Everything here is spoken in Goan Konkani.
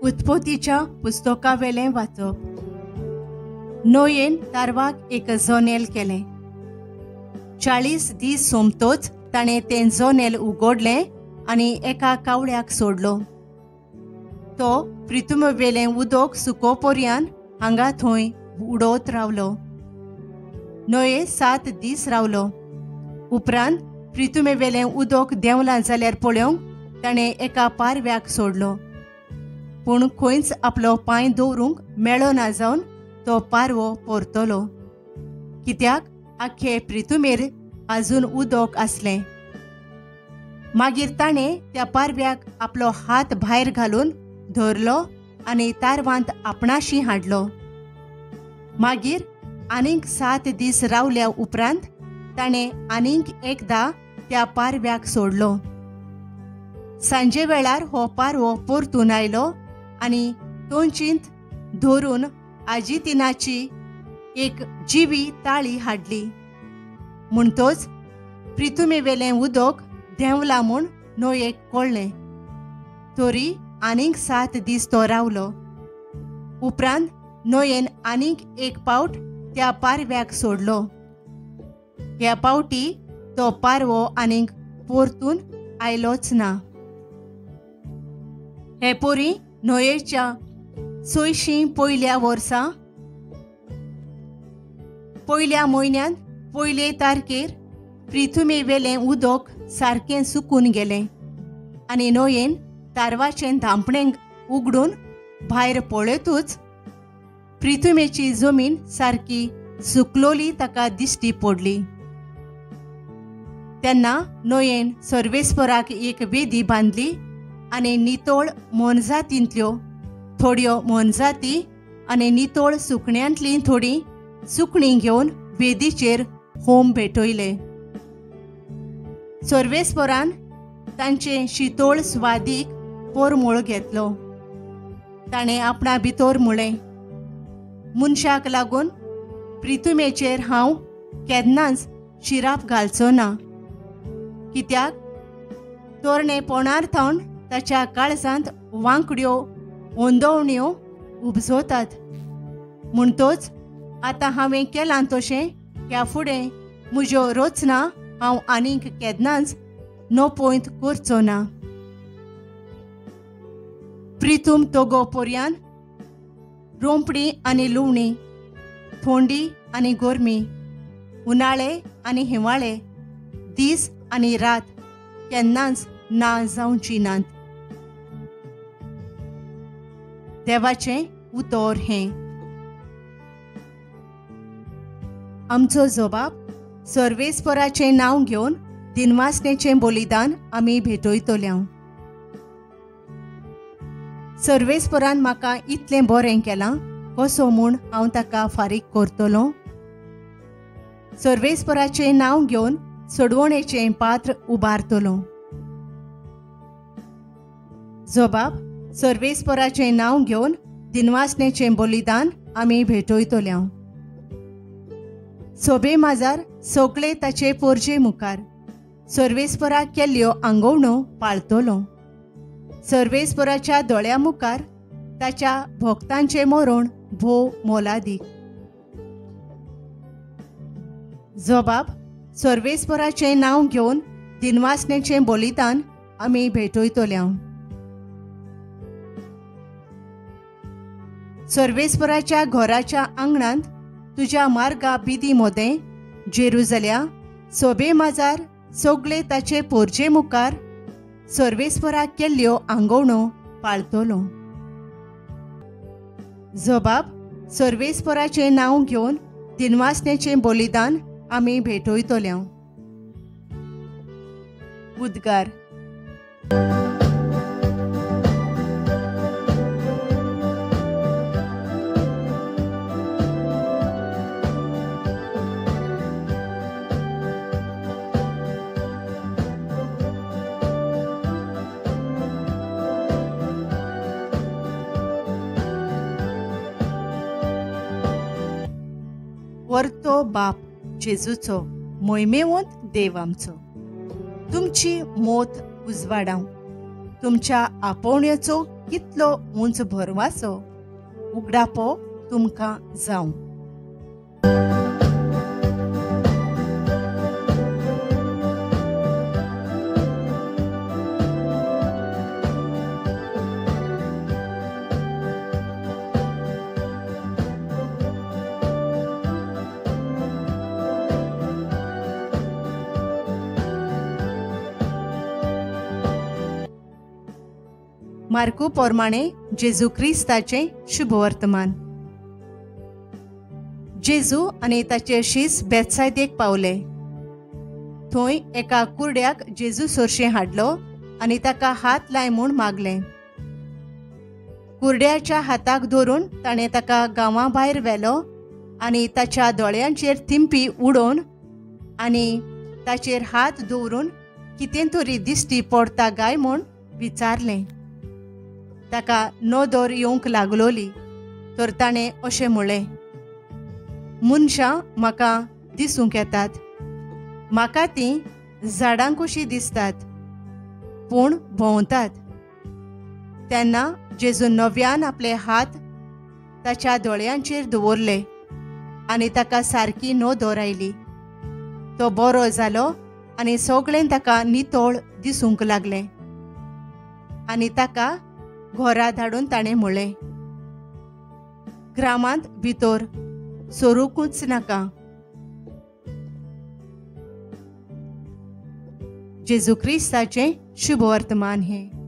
उत्पत्तीच्या पुस्तकावेलें वाचप. नोयेन तारवाक एक जनेल केलें. 40 दीस सोमतोच ताणें तें जनेल उगडलें आनी एका कावळ्याक सोडलो. तो प्रितुमेवेलें उदक सुको पर्यान हांगा थंय उडोवत रावलो. नोये 7 दीस रावलो. उपरांत प्रितुमेवेलें उदक देंवलां जाल्यार पळोवंक ताणें एका पारव्याक सोडलो. पूण खंयच आपलो पांय दवरूंक मेळो ना जावन तो पारवो परतलो, कित्याक आख्खे प्रितुमेर आजून उदक आसलें. मागीर ताणें त्या पारव्याक आपलो हात भायर घालून धरलो आनी तारवांत आपणाशी हाडलो. मागीर आनीक 7 दीस रावल्या उपरांत ताणें आनीक एकदां त्या पारव्याक सोडलो. सांजे वेळार हो पारवो परतून आयलो आनी तोंचींत धरून आजितिनाची एक जिवी ताळी हाडली. म्हणटोच प्रितुमेवेलें उदक देंवलां म्हूण नोयेक कळ्ळें. तरी आनीक 7 दीस तो रावलो. उपरांत नोयेन आनीक एक पावट त्या पारव्याक सोडलो. ह्या पावटी तो पारवो आनीक परतून आयलोच ना. हे पोरी नोयेच्या 6 पयल्या वर्सा पयल्या म्हयन्यांत पयले तारखेर प्रिथुमेवेलें उदक सारकें सुकून गेलें आनी नोयेन तारवाचें धांपणें उगडून भायर पळयतूच प्रिथुमेची जमीन सारकी सुकलोली ताका दिश्टी पडली. तेन्ना नोयेन सर्वेस्पराक एक वेदी बांदली आनी नितळ मोनजातींतल्यो थोड्यो मोनजाती आनी नितळ सुकण्यांतलीं थोडीं सुकणीं घेवन वेदीचेर होम भेटयले. सर्वेस्परान तांचे शितोळ स्वादीक पोरमोळ घेतलो. ताणें आपणा भितर म्हळें, मनशाक लागून प्रितुमेचेर हांव केन्नाच शिराप घालचो ना, कित्याक तरणेपणार थावन ताच्या काळजांत वांकड्यो ओंदवण्यो उपजोतात. म्हणटोच आतां हांवें केलां तशें ह्या फुडें म्हज्यो रचना हांव आनीक केन्नाच नोपोयंत करचो ना. प्रितूम तोगो पोरयान रोंपडी आनी लुवणी, थोंडी आनी गोरमी, उनाळे आनी हिंवाळे, दीस आनी रात केन्नाच ना जावची नात. देवाचें उतर हें. आमचो जबाब सर्वेस्पराचें नांव घेवन दिनवासनेचें बलिदान आमी भेटयतले. सर्वेस्परान म्हाका इतलें बरें केलां, कसो म्हूण हांव ताका फारीक करतलो? सर्वेस्पराचें नांव घेवन सोडवणेचें पात्र उबारतलो. जबाब सर्वेस्पराचें नांव घेवन दिनवासनेचें बलिदान आमी भेटयतले. सोबे माजार सगळे ताचे पोरजे मुखार सर्वेस्पराक केल्ल्यो आंगवण्यो पाळतलो. सर्वेस्पराच्या दोळ्या मुखार ताच्या भक्तांचें मरण भोव मोलादीक. जबाब सर्वेस्पराचें नांव घेवन दिनवासनेचें बलिदान आमी भेटयतले. सर्वेस्पराच्या घराच्या आंगणांत तुज्या मार्गा बिदी मोदें जेरुजल्या सोबे माजार सगळे ताचे पोरजे मुखार सर्वेस्पराक केल्ल्यो आंगवण्यो पाळतलो. जबाब सर्वेस्पराचें नांव घेवन दिनवासनेचें बलिदान आमी भेटयतले. उद्गार. वरतो बाप जेजूचो मोहिमेवंत देव आमचो, तुमची मोत उजवाडाव, तुमच्या आपोवण्याचो कितलो उंच भरवासो उगडापो तुमकां जावं। मार्कू पोरमाणे जेजू क्रिस्ताचें शुभवर्तमान। जेजू आनी ताचे शीस बेतसायदेक पावले। थंय एका कुरड्याक जेजू सरशें हाडलो आनी ताका हात लाय म्हूण मागलें। कुरड्याच्या हाताक धरून ताणें ताका गांवा भायर व्हेलो आनी ताच्या दोळ्यांचेर थिंपी उडोवन आनी ताचेर हात दवरून कितें तरी दिश्टी पडटा काय म्हूण विचारलें। ताका नदर येवंक लागलोली तर ताणें अशें म्हळें, मनशां म्हाका दिसूंक येतात, म्हाका तीं झाडां कशीं दिसतात, पूण भोंवतात। तेन्ना जेजू नव्यान आपले हात ताच्या दोळ्यांचेर दवरले आनी ताका सारकी नदर आयली। तो बरो जालो आनी सगळें ताका नितळ दिसूंक लागलें आनी ताका घरा धाडून ताणें म्हळें, ग्रामांत भितर सरूंकूच नाका। जेजू क्रिस्ताचें शुभवर्तमान हें।